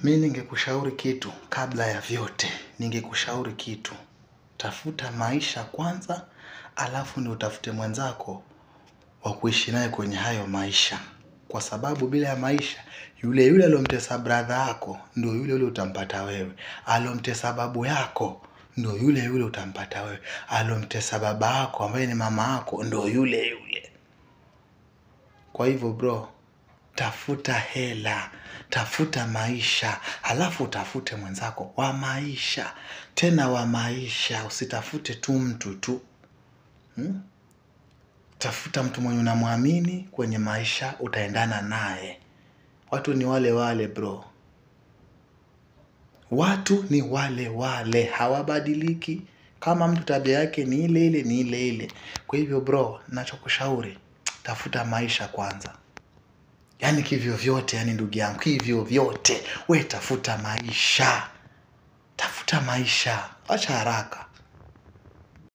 Mi ningekushauri kitu kabla ya vyote, ningekushauri kitu. Tafuta maisha kwanza, alafu ndio utafute mwenzako wa kuishi naye kwenye hayo maisha. Kwa sababu bila ya maisha, yule yule aliyomtesa brother yako, ndio yule yule utampata wewe. Aliyomtesa babu yako, ndio yule yule utampata wewe. Aliyomtesa baba yako, ambaye ni mama yako, ndio yule yule. Kwa hivyo bro, tafuta hela, tafuta maisha, halafu utafute mwenzako wa maisha. Tena wa maisha, usitafute tu mtu tu. Tafuta mtu mwenye unamwamini kwenye maisha, utaendana naye. Watu ni wale wale bro. Watu ni wale wale, hawabadiliki. Kama mtu tabia yake ni ile ile, ni ile ile. Kwa hivyo bro, nachokushauri, tafuta maisha kwanza. Yaani kivyo vyote, yani ndugu yangu, kivyo vyote, we tafuta maisha. Tafuta maisha, acha haraka.